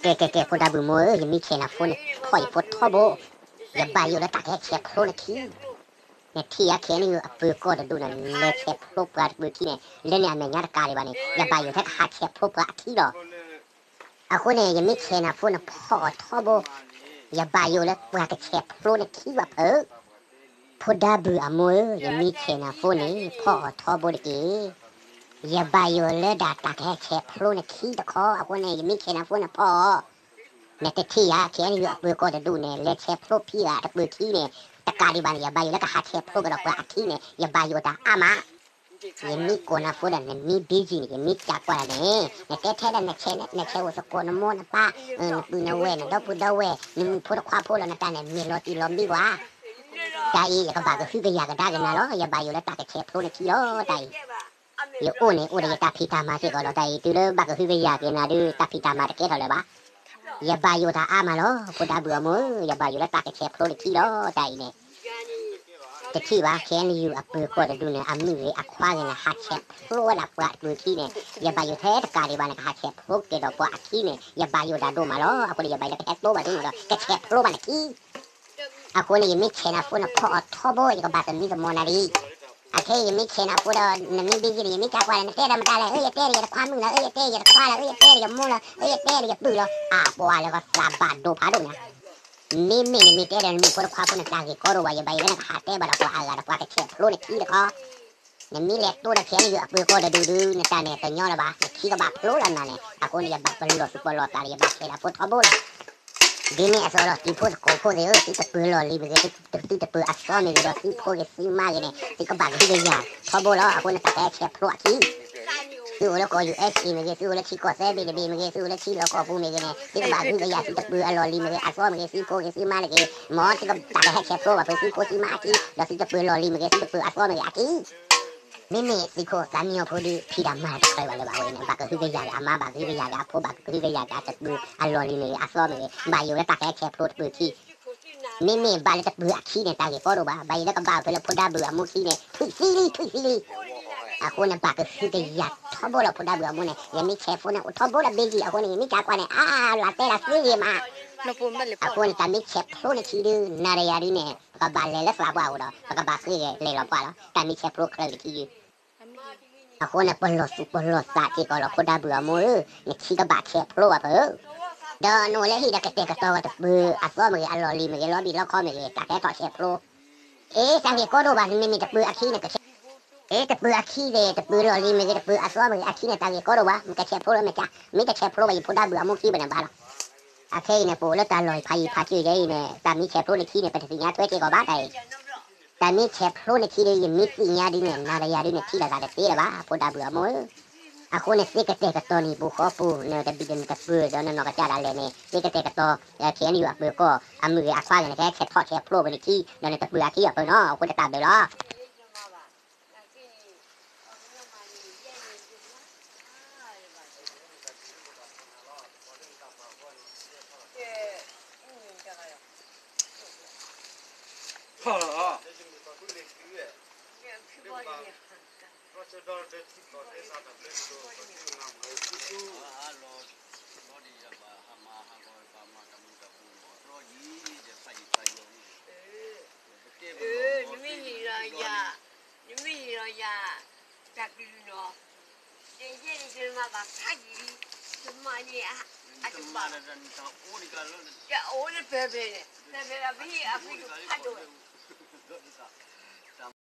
ကဲ ကဲ ကဲ ဖိဒါဘုၣ်မိၢ်ဧၢ, ယမံဆဲးနၤဖိန့ၣ် ဖီၣ်ယဖိထီဘိ, ယဘၣ်ယိၣ်လၢတၢ်ကဟဲဆဲးဖျိနခံ, နထံၣ်ယၤ KNU အပၢၤကီၢ်တဒူၣ်န့ၣ် လဲၤဆဲးဖျိပှၤတပၢၤခံန့ၣ် လၢန့ၣ်အမဲာ်ညါတကးဒံးဘၣ်န့ၣ် ယဘၣ်ယိၣ်ထဲကဟးဆဲးဖျိပှၤအခံလီၤ. အဃိန့ၣ် ယမံဆဲးနၤဖိန့ၣ် ဖီၣ်အီၤထီဘိ, ယဘၣ်ယိၣ်လၢပှၤကဆဲးဖျိနခံဘၣ်ဖုး ဖိဒါဘုၣ်အမိၢ်ဧၢ, ယမံဆဲးနၤဖိန့ၣ် ဖီၣ်အီၤထီဘိတက့ၢ်. ယဘၣ်ယိၣ်လၢဒၣ်တၢ်ကဟဲဆဲးဖျိနခံတခီ, အဃိန့ၣ် ယမံဆဲးနၤဖိန့ၣ်ဖီၣ်အီၤ, နတထံၣ်ယၤ KNU အပၢၤကီၢ်တဒူၣ်န့ၣ် လဲၤဆဲးဖျိဖံဂၤတပၢၤခံန့ၣ် တကးဒံးဘၣ်န့ၣ် ယဘၣ်ယိၣ်လၢကဟးဆဲးဖျိကဒီးပှၤအခံန့ၣ် ယဘၣ်ယိၣ်တၢ်အါမး ယမံကိးနၤဖိဒီး နမံဘ့ကံန့ၣ် ယမံကးကွၢ်ဒၣ်န့ၣ် နတဲထဲဒၣ် နဆဲးအိၣ်သကိးနမိၢ်နပၢ်, နပုၢ်နဝဲၢ် နဒီပုၢ်ဒီဝဲၢ် နမုၣ်ဖိတခွါဖိလီၤ နတၢ်န့ၣ် မ့ၢ်လီၤတံၢ်လီၤမံပှၤ, တၢ်အံၤ ယကဘၣ်ကဟုကယာ်ကဒါက့ၤနၤလီၤ. ယဘၣ်ယိၣ်လၢတၢ်ကဆဲးဖျိနခံလီၤ. တၢ်အံၤ ယအိၣ်န့ၣ် အိၣ်ဒီးယတၢ်ဖံးတၢ်မၤစ့ၢ်ကီးလီၤ. တၢ်အံၤ တုၤလၢဘၣ်ကဟုကယာ်က့ၤနၤဒုး တၢ်ဖံးတၢ်မၤတကဲထီၣ်လၢၤဘၣ်. ယဘၣ်ယိၣ်တၢ်အါမးလီၤ ဖိဒါဘုၣ်အမိၢ်ဧၢ, ယဘၣ်ယိၣ်လၢတၢ်ကဆဲးဖျိနခံလီၤ. တၢ်အံၤန့ၣ် တထံၣ်ဘၣ် KNU အပၢၤကီၢ်တဒူၣ်န့ၣ် အမုၣ်ဂ့ၤအခွါဂ့ၤန့ၣ် ဟးဆဲးဖျိဝဲဒၣ်ပှၤအပၢၤခံန့ၣ် ယဘၣ်ယိၣ်ထဲတကးဒံးဘၣ်န့ၣ် ကဟးဆဲးဖျိက့ၤဒီးပှၤအခံန့ၣ် ယဘၣ်ယိၣ်တၢ်ဒိၣ်မးလီၤ. အဃိန့ၣ် ယဘၣ်ယိၣ်လၢကဟဲတိဘၣ်ဒ်န့ၣ်ဒီး ကဆဲးဖျိဘၣ်နခံ အဃိန့ၣ် ယမံဆဲးနၤဖိန့ၣ် ဖီၣ်အီၤထီဘိ ယကဘၣ်သမံသမိးနၤလံ. အခဲအံၤ ယမံဆဲးနၤဖိဒီး နမံဘ့ကံန့ၣ် ယမံကးကွၢ်လၢ နတဲဒီးမတၤလဲၣ်, အၢ ယတဲဒီးယတခွါမုၣ်လီၤ, အၢ ယတဲယတခွါလီၤ, အၢ ယတဲဒီးယမိၢ်လီၤ, အၢ ယတဲဒီးယပုၢ်လီၤ. အပှၤလၢကသးဘၣ်ဒိဖးဒိၣ်ညါ မ့မ့ၢ်နမ့ၢ်တဲဒီးနမုၣ်ဖိတခွါဖိန့ၣ် တၢ်ဂ့ၢ်ကီဒိၣ်ဘၣ်, ယဘၣ်ယိၣ်လၢနကဟးတဲဘၣ်ဒီးပှၤအါဂၤဒီးပှၤကဆဲးဖျိနခံတခီ, နမ့ၢ်လဲၤတိဒီး KNU အပၢၤကီၢ်တဒူၣ်ဒုး နတၢ်န့ၣ်တညီလၢၤဘၣ်, နခံကဘၣ်ဖျိလီၤနၤန့ၣ်. အဃိန့ၣ် ယဘၣ်ပလီၢ်သူၣ်ပလီၢ်သးဒီး ယဘၣ်ဆဲးနၤဖိထီဘိလီၤ. ဒ်န့ၣ်အသိးဒီး တံၤဖိသကိးဖိသ့ၣ်ဧၢ, သုတပၢၤလီၢ်လံၤမ့ၢ်ဂ့ၤ, သုတပၢၤအသီမ့ၢ်ဂ့ၤဒီး သုဖိဂ့ၤသုမါဂ့ၤန့ၣ် သုကဘၣ်ကဟုကယာ်ထီဘိလီၤ. အဃိန့ၣ် တၢ်ကဟဲဆဲးဖျိအခံ သုအိၣ်လၢကီၢ် ယူၣ်အ့ၣ်စ့ၣ် မ့ၢ်ဂ့ၤ, သုအိၣ်လၢထံကီၢ်သၢဘ့ၣ်တဘ့ၣ်မ့ၢ်ဂ့ၤ, သုအိၣ်လၢထံလီၢ်ကီၢ်ပူၤမ့ၢ်ဂ့ၤန့ၣ် သုကဘၣ်ကဟုကယာ် သုတပၢၤအလီၢ်လံၤမ့ၢ်ဂ့ၤ, အသီမ့ၢ်ဂ့ၤ, သုဖိဂ့ၤသုမါတဂ့ၤ, မ်သုကဘၣ်တၢ်ကဟဲဆဲးဖျိဘၣ်ဖုး သုဖိသုမါအခံ, ဒီးသုတပၢၤလီၢ်လံၤမ့ၢ်ဂ့ၤ, သုတပၢၤအသီမ့ၢ်ဂ့ၤအခံ မ့မ့ၢ်သုးခိၣ်သးမံညီဖိဒုး ဖံးတၢ်မၤတၢ်တခါဘၣ်လၢၤဘၣ်ဝဲန့ၣ် ဘၣ်ကဟုကယာ်က့ၤအမါ, ဘၣ်ကဟုကယာ်က့ၤအဖိ, ဘၣ်ကဟုကယာ်က့ၤအတပၢၤအလီၢ်လံၤမ့ၢ်ဂ့ၤ, အသီမ့ၢ်ဂ့ၤ, ဘၣ်ယိၣ်လၢတၢ်ကဟဲဆဲးဖျိတပၢၤခံ မ့မ့ၢ်ဘၣ်လၢတပၢၤအခံန့ၣ် တၢ်ဂ့ၢ်ကီဒိၣ်ဘၣ်, ဘၣ်ယိၣ်လၢကဘၣ်အိၣ်ဖဲလၢဖိဒါဘုၣ်အမိၢ်ခံန့ၣ် ထွံၣ်သံလံ ထွံၣ်သံလံ. အဃိန့ၣ် ဘၣ်ကဟုကယာ်ထီဘိလီၤ ဖိဒါဘုၣ်အမိၢ်န့ၣ်, ယမ့ၢ်ဆဲးဖိန့ၣ် အိၣ်ထီဘိလၢဘ့ကံ, အဃိန့ၣ် ယမ့ၢ်ကးကွၢ်န့ၣ် အါ လၢတဲလၢသ့ဂ့ၤမး. အဃိန့ၣ် တၢ်မ့ၢ်ဆဲးဖျိနခံဒုး နၤဒီးယၤဒုးန့ၣ် ပကဘၣ်လဲၤလၢသးပှၢ်အအိၣ်ဒီး ပကဘၣ်ဃ့ဂ့ၤလဲၤလီၤပှၢ်လီၤ, တၢ်မ့ၢ်ဆဲးဖျိချၢတခံဒုး အဃိန့ၣ် ပလီၢ်သူၣ်ပလီၢ်သးစ့ၢ်ကီးလီၤ ဖိဒါဘုၣ်အမိၢ်ဧၢ, နခံကဘၣ်ဆဲးဖျိဘၣ်ဖုး, ဒီးနအိၣ်လၢဟံၣ်ဒီးကတဲာ်ကတီၤဝဲတပၢၤအသီမ့ၢ်ဂ့ၤ, အလီၢ်လံၤမ့ၢ်ဂ့ၤ, လီဘံၣ်လီခီမ့ၢ်ဂ့ၤ, တၢ်ကဟဲထီၣ်ဆဲးဖျိ, အ့ တၢ်ဂ့ၢ်ကီဒိၣ်ဘၣ်, နမ့မ့ၢ်တပၢၤအခံန့ၣ် ကဆဲး, အ့ တပၢၤအခံသ့ၣ် တပၢၤလီၢ်လံၤမ့ၢ်ဂ့ၤ, တပၢၤအသီမ့ၢ်ဂ့ၤ, အခံန့ၣ် တၢ်ဂ့ၢ်ကီဒိၣ်ဘၣ်, မ့ၢ်ကဆဲးဖျိလၢမ့ၢ်ကါ, မ့ၢ်တဆဲးဖျိဘၣ် ယဖိဒါဘုၣ်အမိၢ်ခံဘၣ်န့ၣ်ဘၣ်လီၤ. အခဲအံၤန့ၣ် ပအိၣ်လၢတၢ်လီၢ်ဖးယံၤဖးစၢၤယဲအံၤန့ၣ် တၢ်မ့ၢ်ဆဲးဖျိနခံန့ၣ် ပတသ့ၣ်ညါထွဲစ့ၢ်ကီးဘၣ်တၢ်အံၤ တၢ်မ့ၢ်ဆဲးဖျိနခံဒီး ယမ့ၢ်သ့ၣ်ညါဒုးန့ၣ် နၤဒီးယၤဒုးန့ၣ် ထံၣ်လိာ်သးတသ့လၢၤဘၣ် ဖိဒါဘုၣ်အမိၢ်ဧၢ. အဃိန့ၣ် သ့ကတဲာ်ကတီၤနံၤပူၤဃီပူၤ နတဘံၣ်ဒီးနတပၢၤဒီးနနီၢ်ကစၢ်ဒၣ်လဲာ်န့ၣ် သ့ကတဲာ်ကတီၤ KNU အပၢၤကီၢ် အမုၢ်ဂ့ၤအခွါဂ့ၤန့ၣ် ကဟဲဆဲးထီၣ်ဆဲးဖျိပှၤနခံ ဒီးနတပၢၤအခံအပၢၤနီၤ အဃိတၢ်ဘျုးလီၤ. နမ့ၢ်ယံၤလီၤယၤ, နမ့ၢ်ယံၤလီၤယၤ, တၢ်ကလုၢ်နီၤ, ယဲန့ၣ် ယမၤဘၣ်ဖးယံၤလံ, ယမၤန့ၣ် အတဘၣ်, ယအိၣ်လၢပှဲၤပှဲၤန့ၣ် ပှဲၤပှဲၤဒီး ပဟံၣ်အဃံဖးဒိၣ်